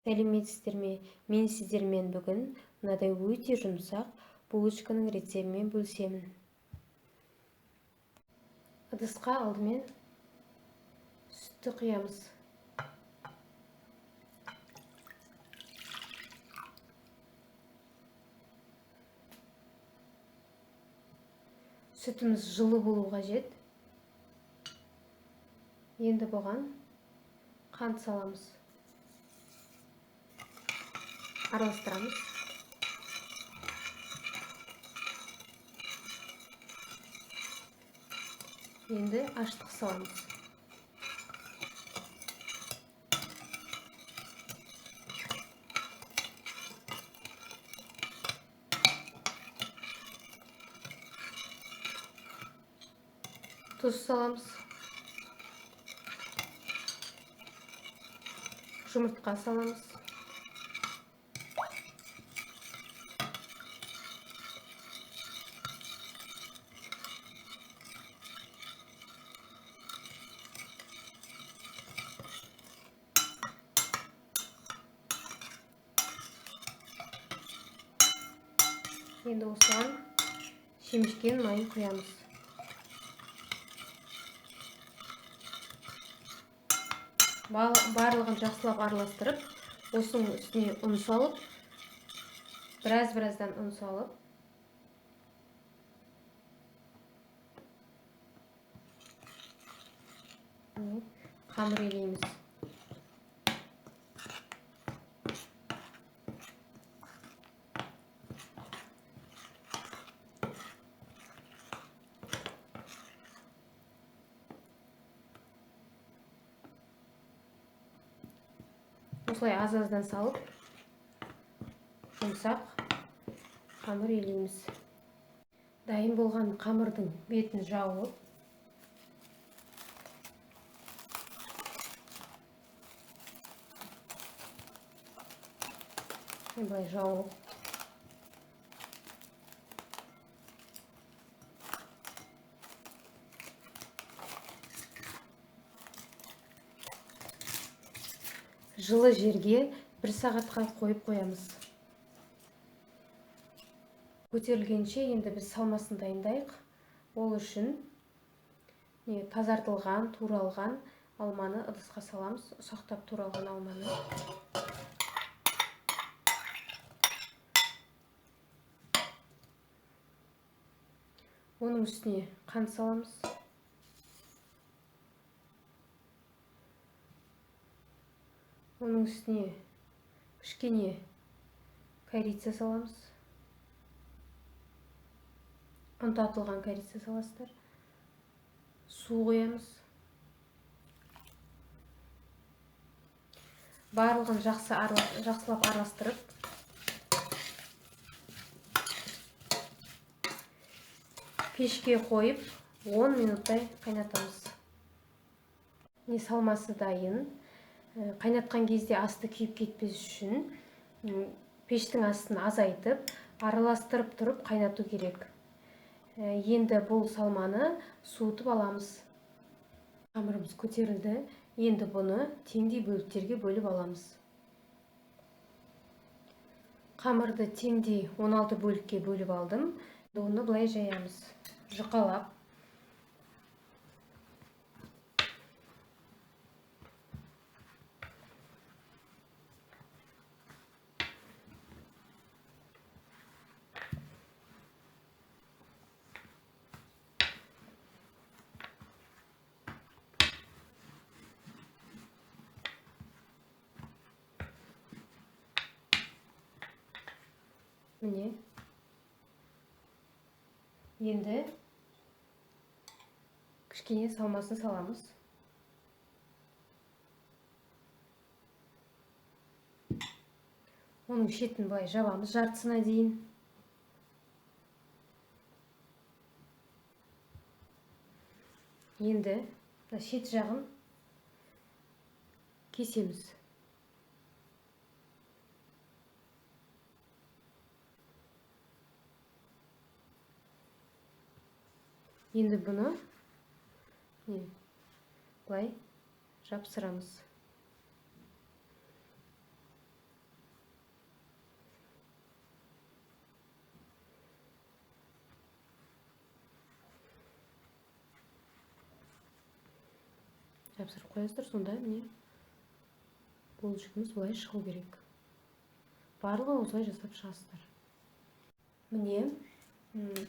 Сәлеметсіздер ме? Мен сіздермен бүгін мынадай өте жұмсақ булочканың рецептімен бөлісемін. Ыдысқа алдымен сүтті құямыз. Сүтіміз жылы болу қажет. Енді бұған қант саламыз. Араластырамыз. Енді ашытқы саламыз. Тұз саламыз. Жұмыртқа саламыз. Енді осыған шемішкен майын құямыз. Барлығын жақсылап араластырып, осының үстіне ұн салып, біраз-біраздан ұн салып, қамыр илейміз. Осылай аз-аздан салып, жұмсақ қамыр илейміз. Дайын болған қамырдың бетін жауып, былай жауып, жылы жерге 1 сағатқа қойып қоямыз. Көтерілгенше енді біз салмасын дайындайық. Ол үшін тазартылған, туралған алманы ыдысқа саламыз. Ұсақтап туралған алманы. Оның үстіне қант саламыз. Оның үстіне кішкене корица саламыз. Ұнтатылған корица саласыздар. Су құямыз. Барлығын жақсылап араластырып, пешке қойып 10 минуттай қайнатамыз. Салмасы дайын. Қайнатқан кезде асты күйіп кетпес үшін, пештің астын азайтып, араластырып тұрып қайнату керек. Енді бұл салманы суытып аламыз. Қамырымыз көтерілді. Енді бұны теңдей бөліктерге бөліп аламыз. Қамырды теңдей 16 бөлікке бөліп алдым. Оны былай жаямыз. Жұқалап. Міне. Енді кішкене салмасын саламыз. Оның шетін былай жабамыз жартысына дейін. Енді мына шет жағын кесеміз. Енді бұны былай жапсырамыз. Жапсырып қоясыздар, сонда міне булочкамыз былай шығу керек. Барлығын осылай жасап шығасыздар. Міне,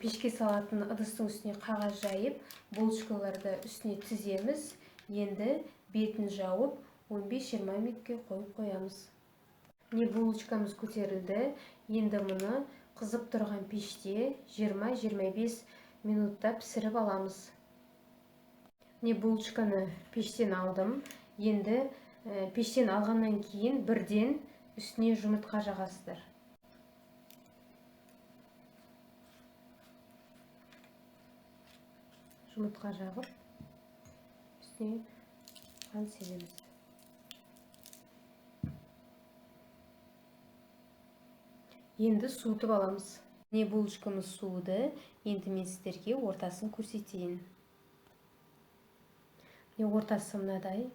пешке салатын ыдыстың үстіне қағаз жайып, булочкаларды үстіне тіземіз. Енді бетін жауып, 15-20 минутке қойып қоямыз. Міне, булочкамыз көтерілді. Енді мұны қызып тұрған пеште 20-25 минутта пісіріп аламыз. Міне, булочканы пештен алдым. Енді пештен алғаннан кейін бірден үстіне жұмыртқа жағасыздар. Жұмыртқа жағып, үстіне қант себеміз. Енді суытып аламыз. Міне, булочкамыз суыды. Енді мен сіздерге ортасын көрсетейін. Міне, ортасы мынадай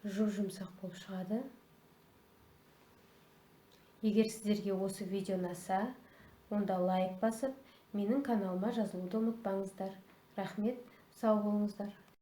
жұп-жұмсақ болып шығады. Егер сіздерге осы видео ұнаса, онда лайк басып, менің каналыма жазылуды ұмытпаңыздар. Рахмет, сау болыңыздар.